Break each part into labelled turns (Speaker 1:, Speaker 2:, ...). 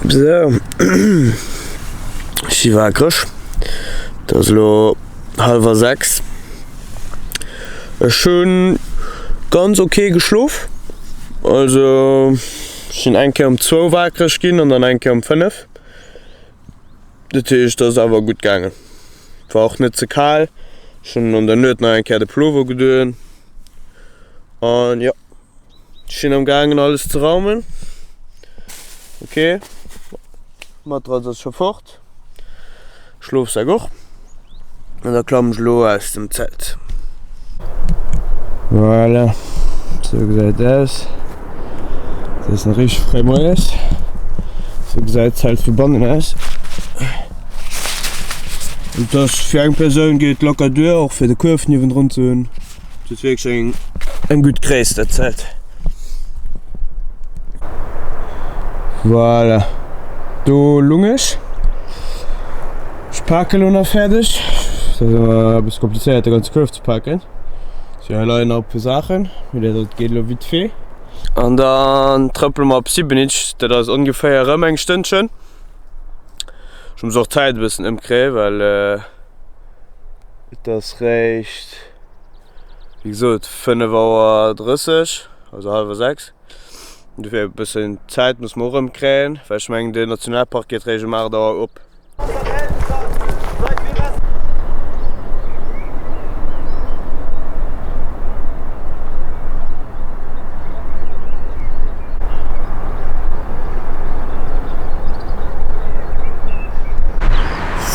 Speaker 1: Sou, ech si wakereg. Et ass elo hallwer 6. Ech hu ganz ok geschlof. Also ech sinn eng Kéier um zwou wakereg ginn an dann eng Kéier um 5. Dat heescht, et ass awer gutt gaangen. War och net ze kal. Ech hunn an der Nuet nach eng Kéier de Pullover gedoen an jo. Ech sinn am gaangen alles ze raumen. Ok, Matratz ass scho fort, Schlofsak och. An da klammen ech elo aus dem Zelt. Voilà, sou gesäit et aus. Et ass nach richteg fréi moies. Sou gesäit d'Zelt vu bannen aus. Et ass fir eng Persoun geet locker duer, och fir de Kuerf niewendrun ze hunn. Et huet wierklech eng eng gutt Gréisst dat Zelt. Voilà, do lung ech. Ech pake lo nach fäerdeg. Dat ass ëmmer e bësse komplizéiert de ganze Kuerf ze paken. Sou hei leien nach e puer Saachen, mee dat geet elo vite fait. An dann trëppele mer op Sibenic, dat ass ongeféier erëm eng Stënnchen. Ech muss och d'Zäit e bëssen ëmkréien, well et ass réischt. Wéi gesot 5 Auer 30, also hallwer 6. Dofir e bëssen Zäit muss mer och erëmkréien, well ech mengen den Nationalpark geet réischt um 8 Auer op.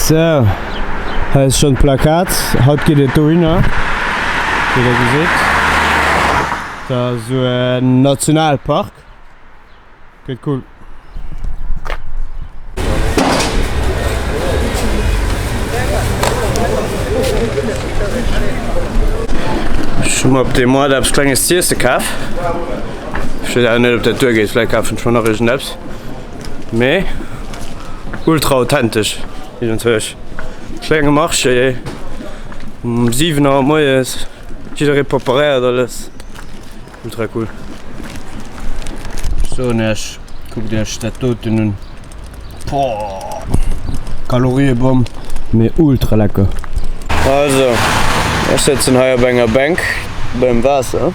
Speaker 1: Sou. Hei ass schon d'Plakat, haut geet et dohinner, wéi der gesitt. Dat ass esou en Nationalpark, gëtt cool. Ech hu mer op deem Moart eppes klenges z'iesse kaf. Ech weess awer net op dat duergeet, vläit kafen ech mer nach iergendeppes. Mee ultra authentesch iergendzwousch. Klenge Marché um 7 Auer moies, jidderee preparéiert alles, ultra cool. Ech soen iech, kuckt iech dat doten un, boah, Kaloriebomb, mee ultra lecker. Also, ech sëtzen hei op enger Bänk beim Waasser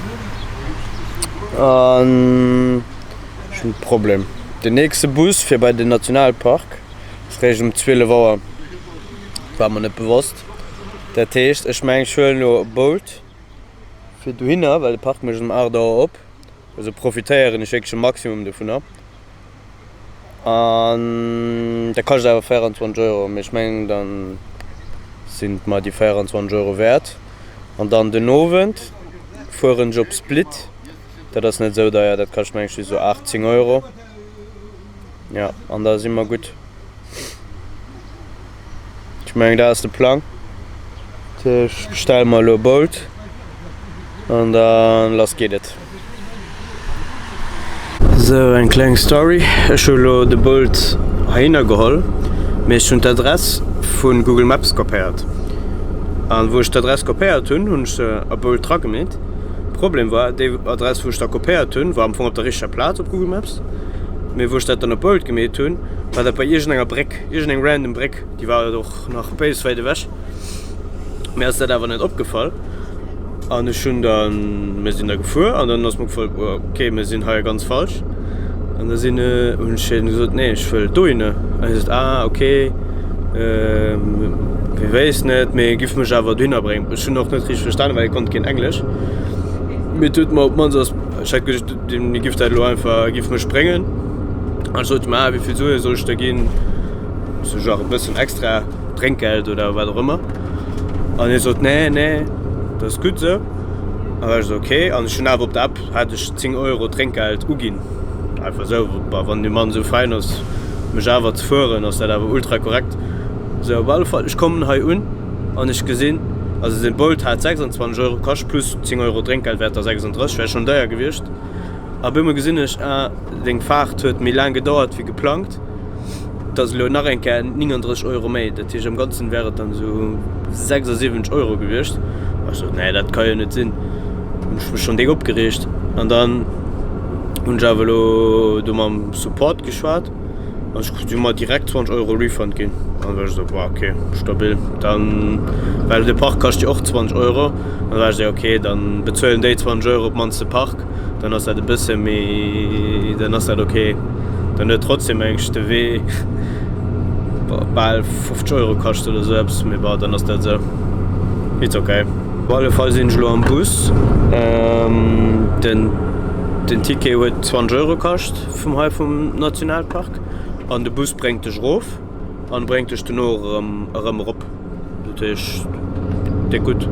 Speaker 1: an ech hunn e Problem. Den nächste Bus fir bei den Nationalpark ass réischt um 12 Auer, war mer net bewosst. Dat heescht, ech mengen ech huelen elo e Bolt fir dohinner, well de Park mécht um 8 Auer op. Also profitéieren ech wierklech e Maximum dovunner. An dat kascht awer 24 Euro, mee ech mengen da sinn et mer déi 24 Euro wäert. An dann den Owend fueren ech op Split, dat ass net esou deier, dat kascht meng ech just esou 8, 10 Euro. Jo, an da si mer gutt. Ech mengen dat ass de Plang. Ech bestelle mer elo e Bolt an da lass geet et. Sou eng kleng Story, ech hu elo de Bolt heihinner geholl, mee ech hunn d'Adress vu Google Maps kopéiert. An wou ech d'Adress kopéiert hunn, hunn ech se a Bolt dragemeet. Problem war, déi Adress wou ech da kopéiert hunn, war am Fong op der richteger Plaz op Google Maps, mee wou ech dat dann op Bolt gemeet hunn, war dat bei iergendenger Bréck, iergendeng random Bréck, déi war och nach béis wäit ewech. Mir ass dat awer net opgefall an ech hunn dann, mir sinn da gefuer an dann ass mir opgefall, ok mir sinn hei ganz falsch an da sinn hunn ech hinnen gesot, nee ech wëll dohinner an hie sot, ah ok hie wéisst net, mee giff mech awer dohinner bréngen. Ech hunn och net richteg verstanen, well hie konnt keen Englesch, mee et huet mer op d'mannst ass, ech hat geduecht hie giff dat elo einfach, giff mech bréngen an ech sot him, ah wéi vill Sue soll ech der ginn, sou genre e bëssen extra Drénkgeld oder wat och ëmmer an hie sot, nee nee dat ass gutt esou an da war ech esou ok an ech hunn awer op der App hat ech 10 Euro Drénkgeld uginn, einfach esou, wann de Mann esou fein ass mech awer ze fueren ass dat awer ultra korrekt esou. Op alle Fall ech kommen hei un an ech gesinn, also den Bolt hat 26 Euro kascht plus 10 Euro Drénkgeld wäert da 36, wär schonn deier gewiescht a op eemol gesinn ech, ah deng Faart huet méi laang gedauert wéi geplangt. Et ass elo nach eng Kéier 39 Euro méi, dat heescht am Ganzen wär et dann esou 76 Euro gewiescht. Ech sot, nee dat ka jo net sinn. Hunn ech mech schonn déck opgereegt an dann hunn ech awer elo do mam Support geschwat an ech krut, si hu mer direkt 20 Euro Refund ginn. An da war ech esou, boah ok, stabil. Dann, well de Park kascht jo och 20 Euro, an da war ech esou, ok dann bezuelen déi 20 Euro op d'mannst de Park. Dann ass dat e bësse méi, dann ass dat ok. Dann huet trotzdem mengen ech de Wee bal 50 Euro kascht oder sou eppes, mee bon, dann ass dat esou. It's ok. Op alle Fall sinn ech elo am Bus. Den den Ticket huet 20 Euro kascht vum hei vum Nationalpark an de Bus bréngt dech erof an bréngt dech dono erëm erëm erop. Dat heescht déck gutt.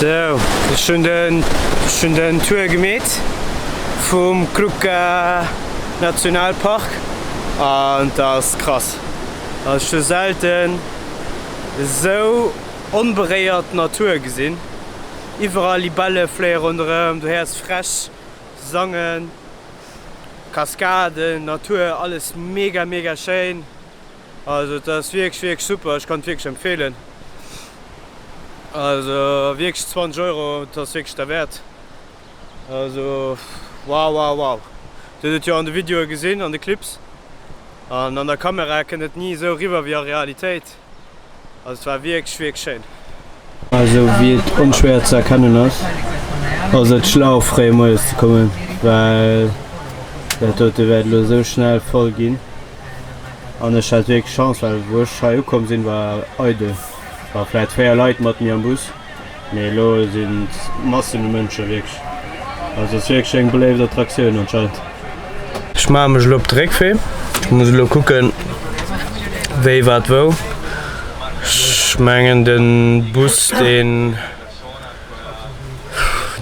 Speaker 1: Sou, ech hunn den, ech hunn den Tour gemeet vum Krka Nationalpark an et ass krass. Also ech hu selten esou onberéiert Natur gesinn. Iwwerall Libelle fléie ronderëm, du héiers Fräsch sangen, Kaskaden, Natur, alles mega mega schéin. Also et ass wierklech wierklech super, ech kann et wierklech empfeelen. Also wierklech 20 Euro, et ass wierklech derwäert. Also wow wow wow. Dir hutt et jo an de Videoe gesinn, an de Clips. An an der Kamera kënnt et ni esou eriwwer wéi a Realitéit. Also et war wierklech wierklech schéin. Also wéi et onschwéier ze erkennen ass, ass et schlau fréi moies ze kommen, well dat dote wäert elo esou schnell voll ginn. An ech hat wierklech Chance, well wou ech hei ukomm sinn, war eidel. War vläit 4 Leit mat mir am Bus, mee elo sinn et Massen u Mënsche wierklech. Also ass wierklech eng beléift Attraktioun anscheinend. Ech maache mech elo op de Réckwee. Ech muss elo kucken, wéi, wat, wou. Ech mengen de Bus, deen,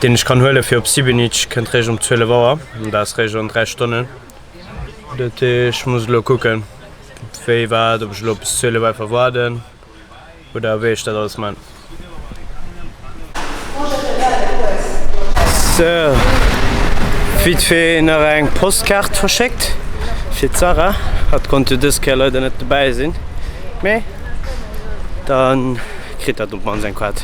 Speaker 1: deen ech kann huelen fir op Sibinic, kënnt réischt um 12 Auer. An dat ass réischt an 3 Stonnen. Dat heescht, ech muss elo kucken, wéi, wat, ob ech elo bis 12 einfach waarden oder wéi ech dat alles man. Sou, vite fait nach eng Postkaart verschéckt fir d'Sarah. Hatt konnt jo dës Kéier leider net dobäi sinn, mee da kritt hatt op d'mannst eng Kaart.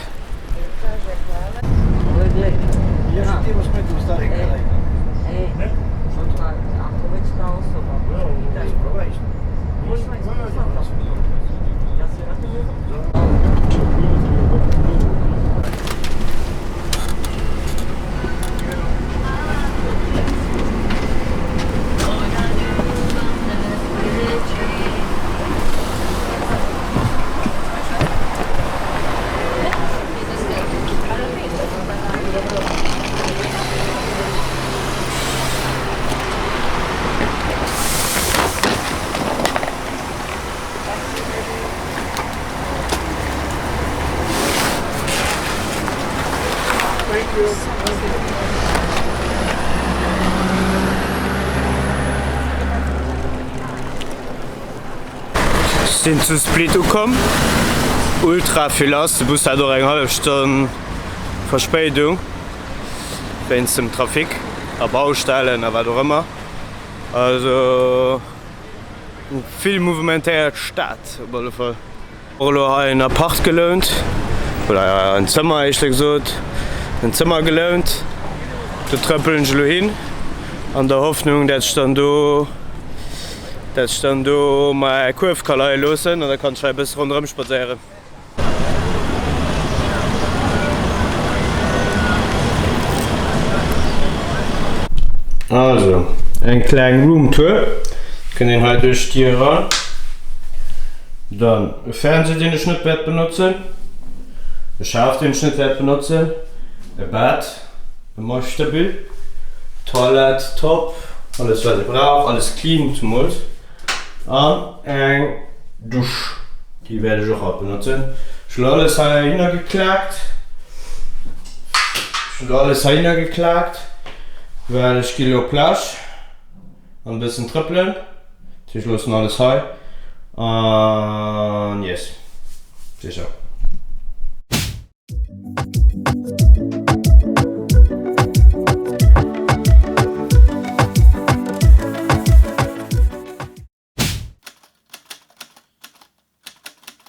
Speaker 1: Sinn zu Split ukomm, ultra vill lass, de Bus hat och eng hallef Stonn Verspéidung wéinst dem Trafic a Baustellen a wat och ëmmer. Also vill mouvementéiert Stad op alle Fall. Och elo hei en Apart gelount, oder en Zëmmer éischter gesot, en Zëmmer gelount. Do trëppelen ech elo hin an der Hoffnung, dat ech dann do, dat ech dann do mäi Kuerf ka leie loossen an da kann ech hei e bësse ronderëm spadséieren. Also eng kleng Roomtour, kënnt een hei duerch d'Dier eran. Dann e Fernseh deen ech net wäert benotzen, e Schaf deen ech net wäert benotzen, e Bett, e Meuchtabü, Toilette top, alles wat ee brauch, alles clean zumools an eng Dusch. Déi wäert ech och haut benotzen. Ech hunn alles heihinner geklaakt. Ech hunn alles heihinner geklaakt, well ech gi lo Plage an e bëssen trëppelen. Dat heescht, ech loossen alles hei an yes, sécher.